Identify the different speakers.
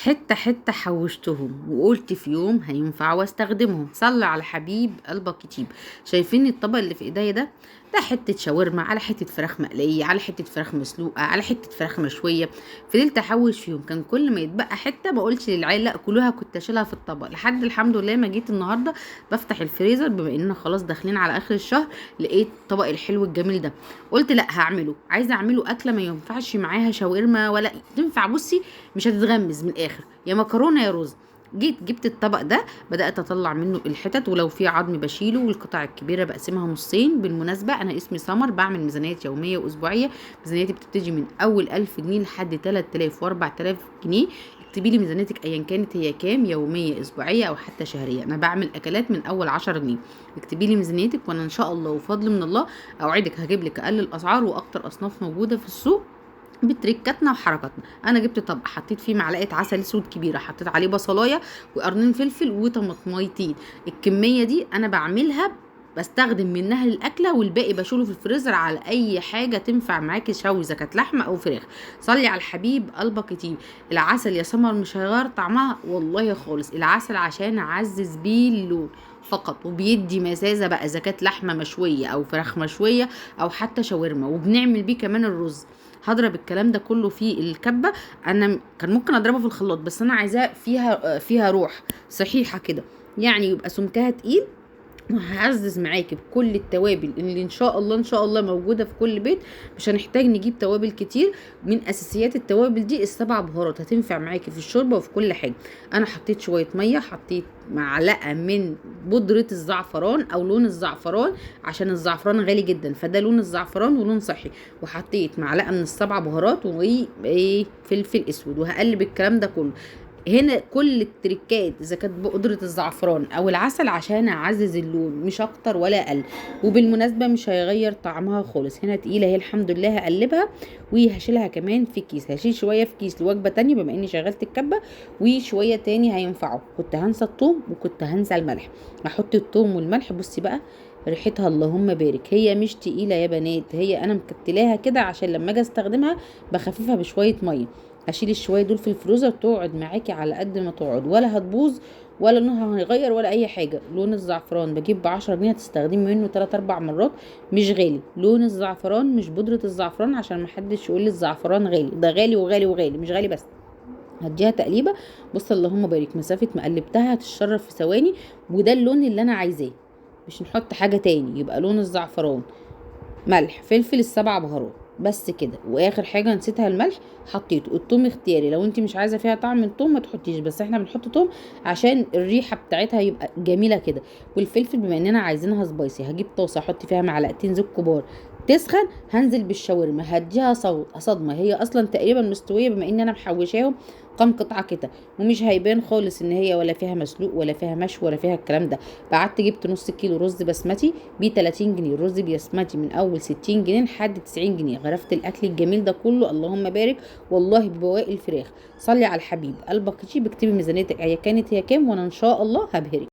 Speaker 1: حتة حتة حوشتهم وقلت في يوم هينفع واستخدمهم. صلي على حبيب قلبك يطيب. شايفين الطبق اللي في ايديا ده؟ ده حتة شاورما على حتة فراخ مقلية على حتة فراخ مسلوقة على حتة فراخ مشوية. فضلت احوش فيهم، كان كل ما يتبقى حتة ما اقولش للعيال لا كلوها، كنت اشيلها في الطبق لحد الحمد لله ما جيت النهارده بفتح الفريزر، بما اننا خلاص داخلين على اخر الشهر، لقيت الطبق الحلو الجميل ده. قلت لا هعمله، عايزه اعمله اكله ما ينفعش معاها شاورما ولا تنفع، بصي مش هتتغمز من الاخر، يا مكرونه يا رز. جيت جبت الطبق ده، بدات اطلع منه الحتت، ولو في عظم بشيله، والقطع الكبيرة بقسمها نصين. بالمناسبة انا اسمي سمر، بعمل ميزانيات يومية واسبوعيه. ميزانيتي بتبتدي من اول 1000 جنيه لحد 3000 و4000 جنيه. اكتبي لي ميزانيتك ايا كانت هي كام، يومية اسبوعية او حتى شهرية. انا بعمل اكلات من اول 10 جنيه. اكتبي لي ميزانيتك وانا ان شاء الله وفضل من الله اوعدك هجيب لك اقل الاسعار واكتر اصناف موجودة في السوق بتركاتنا وحركاتنا. انا جبت طبق حطيت فيه معلقه عسل اسود كبيرة، حطيت عليه بصلايه وقرنين فلفل وطماطميتين. الكمية دي انا بعملها بستخدم منها للاكله، والباقي بشيله في الفريزر على اي حاجة تنفع معاكي شوي، اذا كانت لحمه او فراخ. صلي على الحبيب قلبك يطيب. العسل يا سمر مش هيغير طعمها والله خالص، العسل عشان اعزز بيه اللون فقط، وبيدي مزازه بقى اذا كانت لحمه مشوية او فراخ مشوية او حتى شاورما. وبنعمل بيه كمان الرز. هضرب الكلام ده كله في الكبه، انا كان ممكن اضربه في الخلاط، بس انا عايزاه فيها روح صحيحه كده، يعني يبقى سمكها تقيل. وهعزز معاكي بكل التوابل اللي ان شاء الله ان شاء الله موجودة في كل بيت، مش هنحتاج نجيب توابل كتير. من اساسيات التوابل دي السبع بهارات، هتنفع معاكي في الشوربة وفي كل حاجة. انا حطيت شوية مية، حطيت معلقه من بودره الزعفران او لون الزعفران، عشان الزعفران غالي جدا فده لون الزعفران ولون صحي. وحطيت معلقه من السبع بهارات وفلفل اسود، وهقلب الكلام ده كله. هنا كل التركات اذا كانت بقدره الزعفران او العسل عشان اعزز اللون، مش اكتر ولا اقل. وبالمناسبة مش هيغير طعمها خالص. هنا تقيلة هي الحمد لله، هقلبها وهشيلها كمان في كيس، هشيل شوية في كيس لوجبه تانية بما اني شغلت الكبه، وشوية تاني هينفعوا. كنت هنسى الثوم وكنت هنسى الملح، هحط الثوم والملح. بصي بقى ريحتها اللهم بارك، هي مش تقيلة يا بنات، هي انا مكتلاها كده عشان لما اجي استخدمها بخففها بشوية مية. هشيل الشويه دول في الفريزر، تقعد معاكي على قد ما تقعد، ولا هتبوظ ولا لونها هيغير ولا اي حاجة. لون الزعفران بجيب ب10 جنيه، هتستخدمي منه 3-4 مرات، مش غالي. لون الزعفران مش بودره الزعفران، عشان محدش يقول لي الزعفران غالي، ده غالي وغالي وغالي، مش غالي بس. هديها تقليبه، بص اللهم بارك، مسافة ما قلبتها هتتشرب في ثواني، وده اللون اللي انا عايزاه، مش نحط حاجة تاني. يبقى لون الزعفران، ملح، فلفل، السبع بهارات، بس كده. واخر حاجة نسيتها الملح حطيته. الثوم اختياري، لو انت مش عايزه فيها طعم الثوم ما تحطيش، بس احنا بنحط ثوم عشان الريحة بتاعتها يبقى جميلة كده. والفلفل بما اننا عايزينها spicy، هجيب طاسه احط فيها معلقتين زيت كبار تسخن، هنزل بالشاورما هديها صدمة، هي اصلا تقريبا مستوية بما ان انا محوشاهم كام قطعه كده، ومش هيبان خالص ان هي ولا فيها مسلوق ولا فيها مشوي ولا فيها الكلام ده. بعت جبت نص كيلو رز بسمتي ب 30 جنيه، الرز بسمتي من اول 60 جنيه لحد 90 جنيه. غرفت الاكل الجميل ده كله اللهم بارك والله ببواقي الفراخ. صلي على الحبيب قلبك يطيب. اكتبي ميزانيتك ايا كانت هي كام، وانا ان شاء الله هبهرك.